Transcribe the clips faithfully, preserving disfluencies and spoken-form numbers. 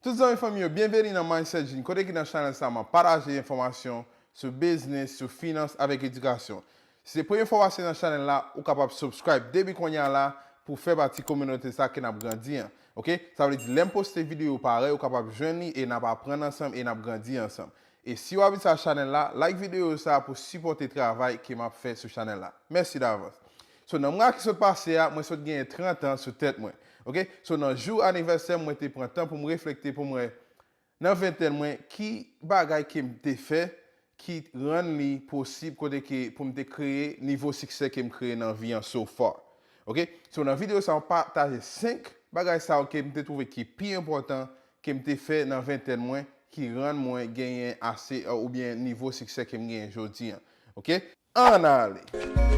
Tout zanmi fanmi yo, byenveni nan Mindset Gene, kote ki nan chanèl sa m ap pataje enfòmasyon sou biznis, sou finans avèk edikasyon. Si se premye fwa w pase nan chanèl la, ou kapab subscribe depi kounye a la pou fè pati kominote sa ke n ap grandi an. Oke? Sa vle di lè m poste videyo parèy, ou kapab jwenn li e n ap aprann ansanm e n ap grandi ansanm. E si w abitye a chanèl la, like videyo sa pou sipòte travay ke m ap fè sou chanèl la. Mèsi davans. So, nan mwa ki sot pase a, mwen sot genyen trant an sou tèt mwen. Oke? So, nan jou anivèsè m, mwen te pran tan pou m reflekte pou m wè, nan ventèn mwen, ki bagay ke m te fè ki rann li posib kote ke pou m te kreye nivo siksè ke m kreye nan vi an so far. Oke? So, nan videyo sa, mwen pataje senk bagay sa yo ke m te twouve ki pi enpòtan ke m te fè nan ventèn mwen ki rann mwen genyen ase, uh, oubyen nivo siksè ke m genyen jodi an. Oke? Ann ale!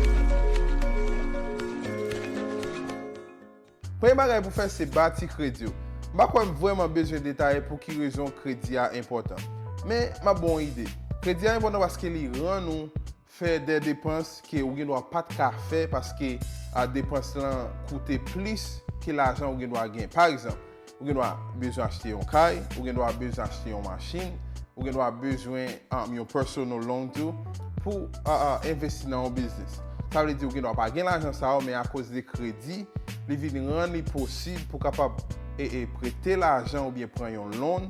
Premye bagay pou fè se bati kredi w. M pa kwè m vrèman bezwen detaye pou ki rezon kredi a enpòtan. Men, m ap ba w yon ide. Kredi a enpòtan paske li rann ou fè de depans ke ou gen dwa pa t ka fè paske a depans lan koute plis ke lajan ou gen dwa gen. Pa egzanp, ou gen dwa bezwen achte yon kay, ou gen dwa bezwen achte yon machin, ou gen dwa bezwen, um, yon personal loan tou pou, uh, uh, envesti nan yon biznis. Sa vle di ou gen dwa pa gen lajan sa yo, men akoz de kredi, li vin rann li posib pou kapab e, e prete lajan oubyen pran yon loan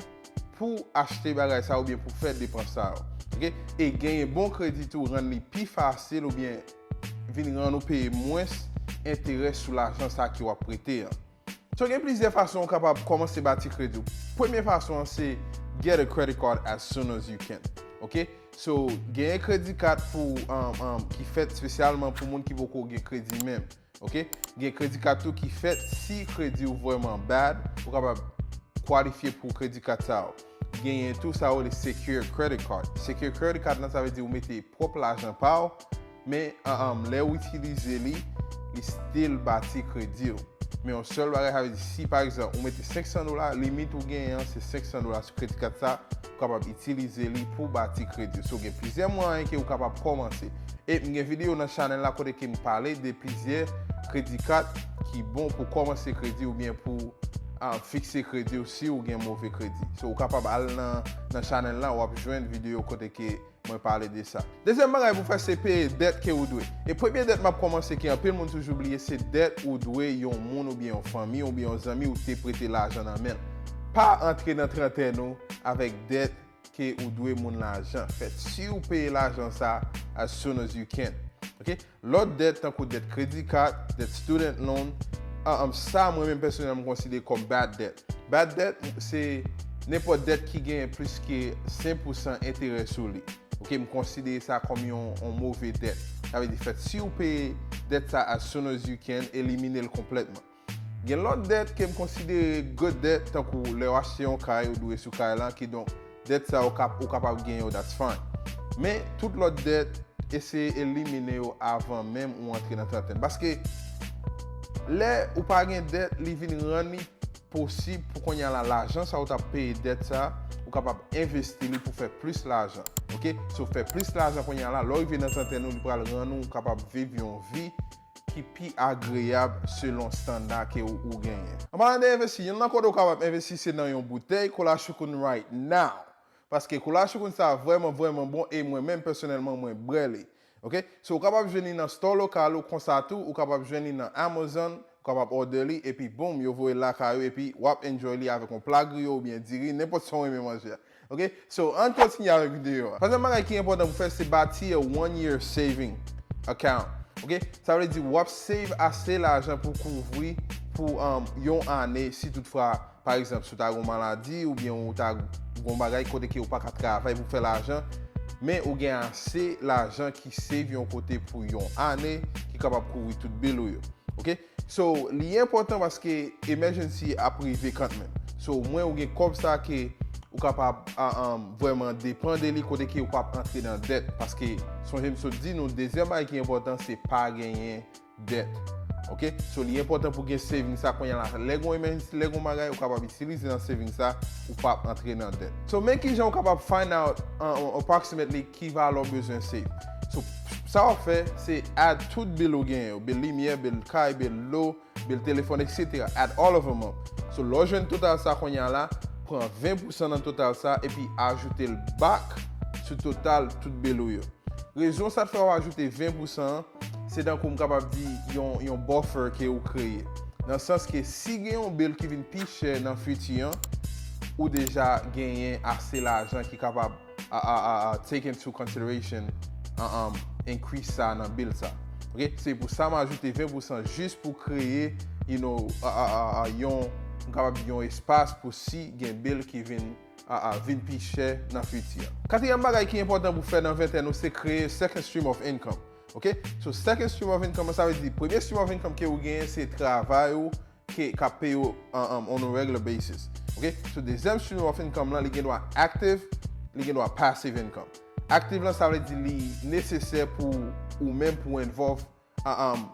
pou achte bagay sa oubyen pou fè depans sa yo. Oke? E genyen bon kredi tou rann li pi fasil oubyen vin rann ou peye mwens enterè sou lajan sa ke w ap prete an. So, gen plizyè fason ou kapab kòmanse bati kredi w. Premye fason an se get a credit card as soon as you can. Oke? So, genyen kredi kat pou, um, um, ki fèt espesyalman pou moun ki poko gen kredi menm. Oke? Gen kredi kat tou ki fèt si kredi w vrèman bad, ou kapab kwalifye pou kredi kat sa yo. Genyen tou sa yo rele secure credit card. Secure credit card lan, sa vle di ou mete pwòp lajan pa w, men, um, um, lè w itilize li, li still bati kredi w. Men yon sèl bagay, sa vle di si pa egzanp ou mete senk san dola, limit ou genyen an se senk san dola sou kredi kat sa, ou kapab itilize li pou bati kredi w. So, gen plizyè mwayen ke ou kapab kòmanse. E m gen videyo nan chanèl la kote ke m pale de plizyè kredi kat ki bon pou kòmanse kredi oubyen pou, ah, fikse kredi w si ou gen move kredi. So, ou kapab al nan, nan chanèl la, w ap jwenn videyo kote ke mwen pale de sa. Dezyèm bagay pou fè se peye dèt ke ou dwe. E premye dèt m ap kòmanse ke anpil moun toujou bliye se dèt ou dwe yon moun oubyen yon fanmi oubyen yon zanmi ou te prete lajan nan men l. Pa antre nan trantèn ou avèk dèt ke ou dwe moun lajan. Fè si ou peye lajan sa as soon as you can. Oke? Lòt dèt tankou dèt kredi kat, dèt student loan, ah, um, sa mwen menm pèsonèl m konsidere kòm bad debt. Bad debt se nenpòt dèt ki genyen plis ke senk pousan enterè sou li. Oke, m konsidere sa kòm yon, yon move dèt. Sa vle di fèt si ou peye dèt sa as soon as you can, elimine l konplètman. Gen lòt dèt ke m konsidere good debt, tankou lè w achte yon kay, ou dwe sou kay lan, kidonk dèt sa ou kap-, ou kapab gen yo, that's fine. Men, tout lòt dèt, eseye elimine yo avan menm ou antre nan trantèn. Paske, lè ou pa gen dèt, li vin rann li posib pou kounye a la, lajan sa ou t ap peye dèt sa, ou kapab envesti li pou fè plis lajan. Oke? So, fè plis lajan kounye a la, lè w rive nan trantèn ou, li pral rann ou kapab viv yon vi ki pi agreyab selon estanda ke ou, ou genyen. An palan de envesti, youn nan kote ou kapab envesti se nan yon boutèy Kola Choukoun right now. Paske Kola Choukoun sa vrèman, vrèman bon e mwen menm pèsonèlman mwen bwè li. Oke? So, ou kapab jwenn li nan store lokal ou, konsa tou, ou kapab jwenn li nan Amazon, ou kapab order li, epi boom, yo voye l lakay ou, epi w ap enjoy li avèk yon pla griyo oubyen diri, nenpòt sa w renmen manje a. Oke? So, ann kontinye avèk videyo a. Twazyèm bagay ki enpòtan pou fè, se bati a one year saving account. Oke? Sa vle di w ap save ase lajan pou kouvri pou, um, yon ane, si toutfwa, pa egzanp, si w ta gen yon maladi oubyen ou ta gen yon bagay kote ke ou pa ka travay pou fè lajan, men ou gen ase lajan ki save yon kote pou yon ane ki kapab kouvri tout bil ou yo. Oke? So, li enpòtan paske emergency ap rive kanmenm. So, omwen ou gen kòb sa ke ou kapab, a, um, vrèman depann de li kote ke ou p ap antre nan dèt. Paske, sonje m sot di nou, dezyèm bagay ki enpòtan, se pa genyen dèt. Oke? So, li enpòtan pou gen saving sa kounye a la. Lè gen yon emergency, lè gen yon bagay, ou kapab itilize nan saving sa, ou p ap antre nan dèt. So, men kijan ou kapab find out, uh, approximately ki valè w bezwen save. So, sa w ap fè, se add tout bil ou genyen yo. Bil limyè, bil kay, bil dlo, bil telefòn, et cetera. Add all of them up. So, lè w jwenn total sa kounye a la, pran ven pousan nan total sa epi ajoute l back sou total tout bill ou yo. Rezon sa k fè w ajoute ven pousan an, se tankou m kapab di yon, yon buffer ke ou kreye. Nan sans ke si gen yon bill ki vin pi chè nan fiti an, ou deja genyen ase lajan ki kapab a, a, a, a, take into consideration, a, um, increase sa nan bill sa. Ok, se pou sa m ajoute ven pousan jis pou kreye, you know, a, a, a, a, yon, m kapab di yon espas pou si gen bill ki vin, a, a, vin pi chè nan fiti an. Katriyèm bagay ki enpòtan pou fè nan ventèn ou, se kreye second stream of income. Ok, so second stream of income, sa vle di premye stream of income ke ou genyen se travay ou ke k ap peye w, um, um, on a regular basis. Ok, so dezyèm stream of income lan, li gen dwa active, li gen dwa passive income. Active lan, sa vle di li nesesè pou ou menm pou w involve, um, um,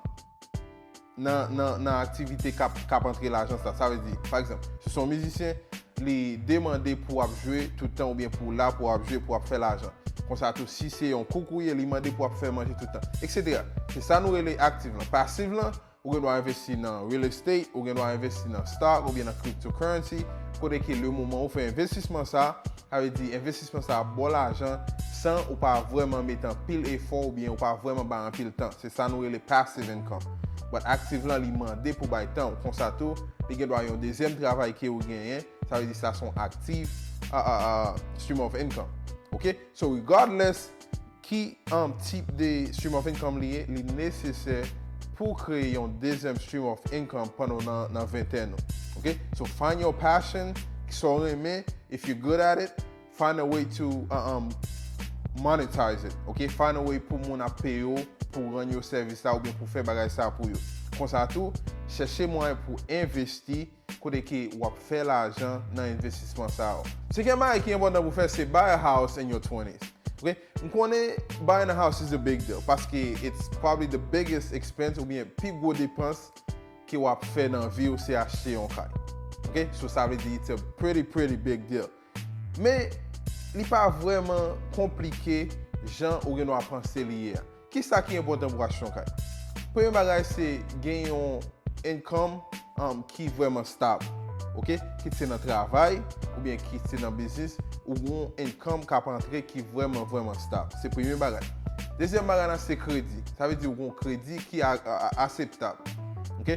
nan, nan, nan aktivite k ap, k ap antre lajan sa. Sa vle di, pa egzanp, si se yon mizisyen, li demande pou w ap jwe tout tan oubyen pou w la pou w ap jwe, pou w ap fè lajan. Konsa tou, si se yon kouk ou ye, li mande pou w ap fè manje tout tan, et cetera. Se sa nou rele active lan. Passive lan, ou gen dwa envesti nan real estate, ou gen dwa envesti nan stock oubyen nan cryptocurrency, kote ke le moman ou fè envestisman sa, sa vle di envestisman sa ap ba w lajan san ou pa vrèman mete anpil efò oubyen ou pa vrèman bay anpil tan. Se sa nou rele passive income. But active lan, li mande pou bay tan ou. Konsa tou, li gen dwa yon dezyèm travay ke ou genyen, sa vle di sa se yon active, a, a, a, stream of income. Ok? So regardless ki, um, tip de stream of income li ye, li nesesè pou kreye yon dezyèm stream of income pandan w nan, nan ventèn ou. Ok? So find your passion, sa w renmen, if you're good at it, find a way to, uh, um, monetize it. Ok? Find a way pou moun ap peye w pou rann yo sèvis la oubyen pou fè bagay sa pou yo. Konsa tou, chèche mwayen pou envesti kote ke w ap fè lajan nan envestisman sa yo. Senkyèm bagay ki enpòtan pou fè, se buy a house in your twenties. Ok? M konnen buying a house is a big deal paske it's probably the biggest expense oubyen pi gwo depans ke w ap fè nan vi w se achte yon kay. Ok? So sa vle di it's a pretty, pretty big deal. Men, li pa vrèman konplike jan ou gen dwa panse li ye a. Kisa ki enpòtan pou achte yon kay? Premye bagay se gen yon income, um, ki vrèman stab. Ok? Kit se nan travay oubyen kit se nan biznis, ou gen yon income k ap antre ki vrèman, vrèman stab. Se premye bagay. Dezyèm bagay la se kredi. Sa vle di ou gen yon kredi ki a, a, a, akseptab. Ok?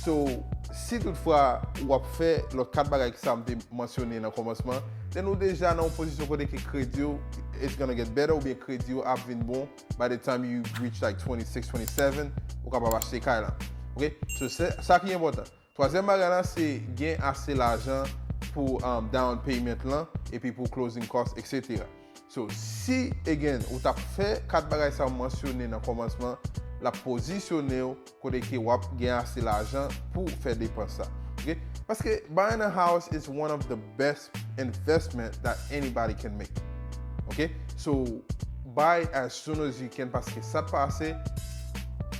So, si toutfwa w ap fè lòt kat bagay ki sa m te mansyone nan kòmansman, then ou deja nan yon pozisyon kote ke kredi w, it's gonna get better, oubyen kredi w ap vin bon by the time you reach like twenty-six, twenty-seven, ou kapab achte kay la. Ok? So, se sa ki enpòtan. Twazyèm bagay la, se gen ase lajan pou, um, down payment lan, epi pou closing cost, et cetera. So, si, again, ou t ap fè kat bagay sa yo mansyone nan kòmansman, l ap pozisyone w kote ke w ap gen ase lajan pou fè depans sa. Ok? Paske buying a house is one of the best investment that anybody can make. Ok? So, buy as soon as you can paske sa k pase,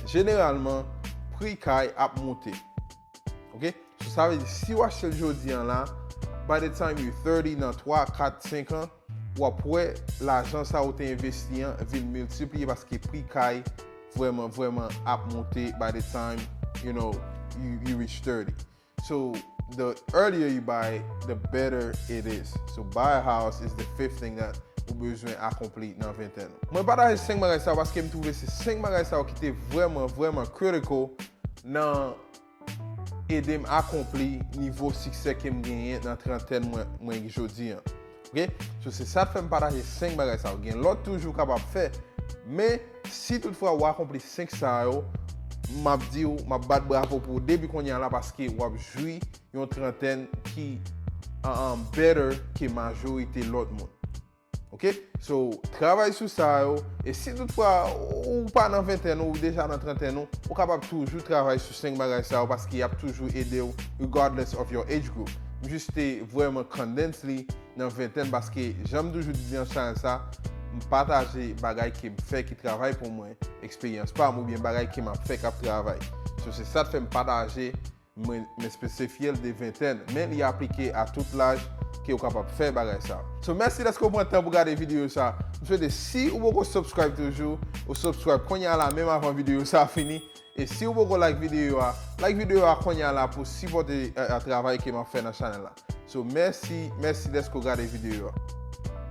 jeneralman, pri kay ap monte. Ok? So, sa vle di, si w achte l jodi an la, by the time you thirty, nan twa, kat, senk an, w ap wè lajan sa ou te envesti an vin miltipliye paske pri kay vrèman, vrèman ap monte by the time, you know, you, you reach thirty. So, the earlier you buy, the better it is. So, buy a house is the fifth thing that ou bezwen akonpli nan ventèn ou. Mwen pataje senk bagay sa yo paske m twouve se senk bagay sa yo ki te vrèman, vrèman critical nan ede m akonpli nivo siksè ke m genyen nan trantèn mwen, mwen jodi an. Ok? So, se sa k fè m pataje senk bagay sa yo. Gen lòt toujou w kapab fè, men si toutfwa w akonpli senk sa yo, m ap di w, m ap bat bravo pou w depi kounye a la paske w ap jwi yon trantèn ki, uh, um, better ke majorite lòt moun. Ok? So, travay sou sa yo. E si toutfwa ou pa nan ventèn ou, ou deja nan trantèn ou, ou kapab toujou travay sou senk bagay sa yo paske y ap toujou ede w regardless of your age group. M jis te vrèman condense li nan ventèn paske jan m toujou di nan chanèl sa, m pataje bagay ke m fè ki travay pou mwen, eksperyans pa m oubyen bagay ke m ap fè k ap travay. So, se sa k fè m pataje mwen, m espesifye l de ventèn, men li aplike a tout laj, ke w kapab fè bagay sa. So, mèsi dèske w pran tan pou gade videyo sa. M swete si ou poko subscribe toujou, ou subscribe kounye a la, menm avan videyo sa fini. E si ou poko like videyo a, like videyo a kounye a la pou sipòte, eh, eh, travay ke m ap fè nan chanèl la. So, mèsi, mèsi dèske w gade videyo a.